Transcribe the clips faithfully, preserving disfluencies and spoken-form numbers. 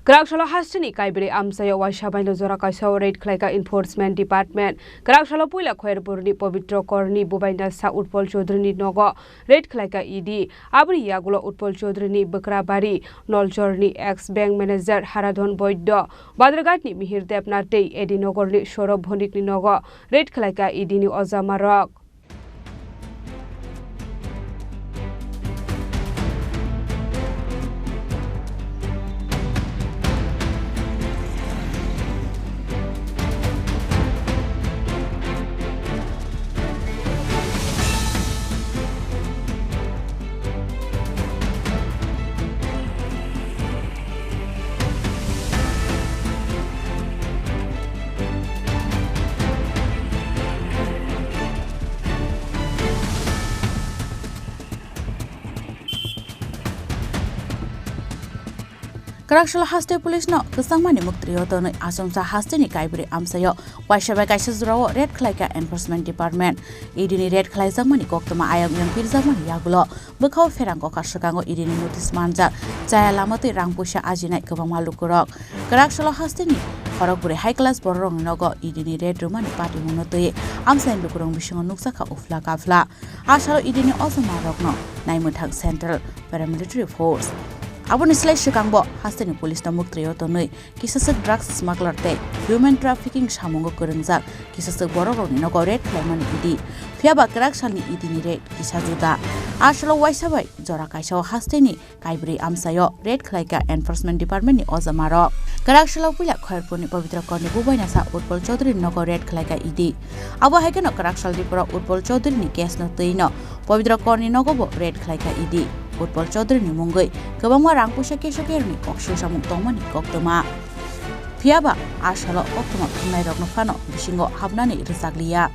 Kwraksalo hasteni Kaibri amchaio waisa baino jora kaisa raid khlaika enforcement department. Kwraksalo puila Khairpurni Pabitra Korni bubaina sa Utpal Chaudharyni nogo raid khlaika E D. Aboni yagulo Utpal Chaudharyni Bwkrabari, Nolchorni ex bank manager Haradhan Boiddo, Badharghatni Mihir Debnath tei A D Nogorni Saurabh Bhonikni nogo raid khlaika E D ni ojamarok. Kwraksalo haste police no kwchangmani muktrio tonwi achomsa hasteni Kaibri amchaio waisa bai kaisa jorao raid khlaika enforcement department. E D ni raid khlaijakmani koktwma ayang oyang pirjakmani yagulo bwkhao pherang kokar swkango E D ni notice manjak, chaya lama twi rang puisa ajinai kwbangma lukurok. Kwraksalo hasteni khorokbwrwi high class bororokni nogo E D ni raid rwmani patimungno twi amchaini lukurokni bisingo nukjakha uphla kaphla. A salo E D ni ojamarokno naimwthang Central Paramilitary Force. Aboni slai swkangbo hasteni police no muktrio tonwi kisaswk drugs smuggler tei human trafficking samungo kwrwngjak kisaswk borokrokni nogo raid khlaimani E D. Phiyaba kwraksalni E D ni raid kisa juda. A salo waisa bai jora kaisao hasteni Kaibri amchaio raid khlaika enforcement department ni ojamarok. Kwraksalo puila Khairpurni Pabitra Korni bubaina sa Utpal Chaudharyni nogo raid khlaika E D. Abo hai kheno kwraksal diporo Utpal Chaudharyni case no twi no Pabitra Korni nogo bo raid khlaika E D. Utpal Chaudharyni mungwi kwbangma rang puisa keso keroni kok swsamung tongmani koktwma. Phiyaba a salo koktwma thumnairokno phano bisingo hapnani rwchakliya.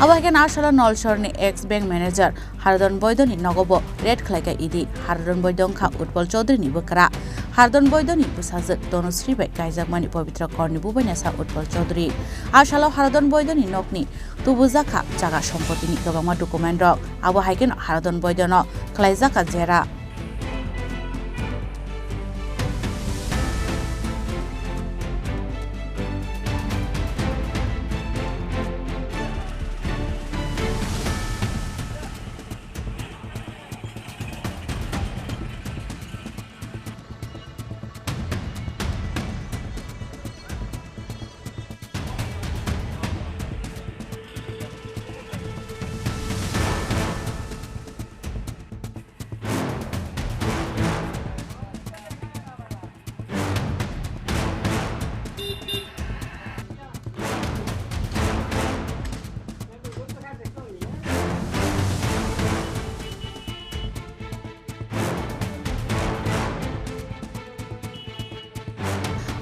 Abo hai khe Narsala Nolsorni ex bank manager Haradhan Boidoni nogo bo raid khlaika E D. Haradhan Boido wngkha Utpal Chaudharyni bwkra. Haradhan Boidoni bwsajwk Tanusri bai kaijakmani Pabitra Korni bubaina sa Utpal Chaudhary. A salo Haradhan Boidoni nokni tubujakha jaga sompotini kwbangma document rok. Abo hai kheno Haradhan Boidono khlaijakha jera.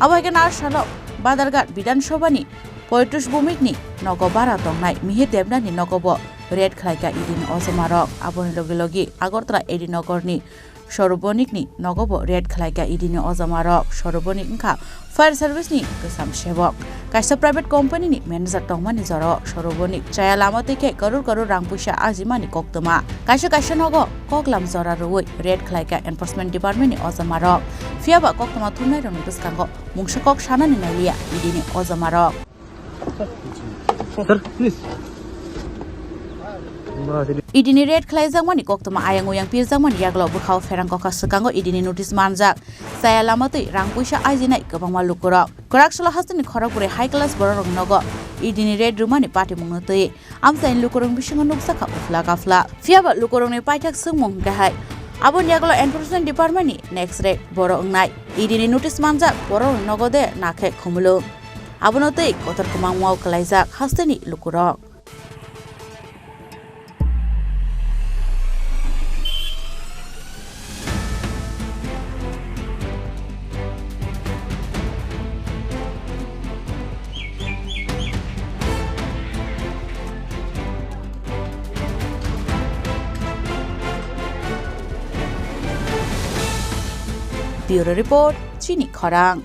Abo hai khe Narsala Badharghat Bidhan Sabhani Poitus Bhumikni nogo bara tongnai Mihir Debnathni nogo bo raid khlaika E D ni ojomarok. Aboni logi logi Agartala A D Nogorni Sorobonikni nogo bo raid khlaikha E D ni ojamarok. Sorobonik wngkha fire service ni kwcham sebok. Kaisa private company ni manager tongmani jorao Sorobonik chaya lama twi khe karor karor rang puisa ajimani koktwma. Kaisa kaisa nogo koklam jora rwui raid khlaikha enforcement department ni ojamarok. Phiyaba koktwma thumnairokni bwskango mungsa kok sanani nailiya E D ni ojamarok. Sir, please. E D ni raid khlaijakmani koktwma ayang uyang pirjakmani yagulo bwkhao pherang kokha swkango E D ni notice manjak. Chaya lama twi rang puisa ajinai kwbangma lukurok. Kwraksalo hasteni khorokbrwi high class bororok nogo E D ni raid rwmani patimungno twi amchaini lukurokni bisingo nukjakha uphla kaphla. Phiyaba lukurokni paithak swngmung hwnkhe hai, aboni yagulo enforcement department ni next raid boro wngnai. E D ni notice manjak bororokni nogo de nakhe khumulwng. Abono tei kotor kwmangmao kwlaijak hasteni lukurok. Bureau Report, Chini Khorang.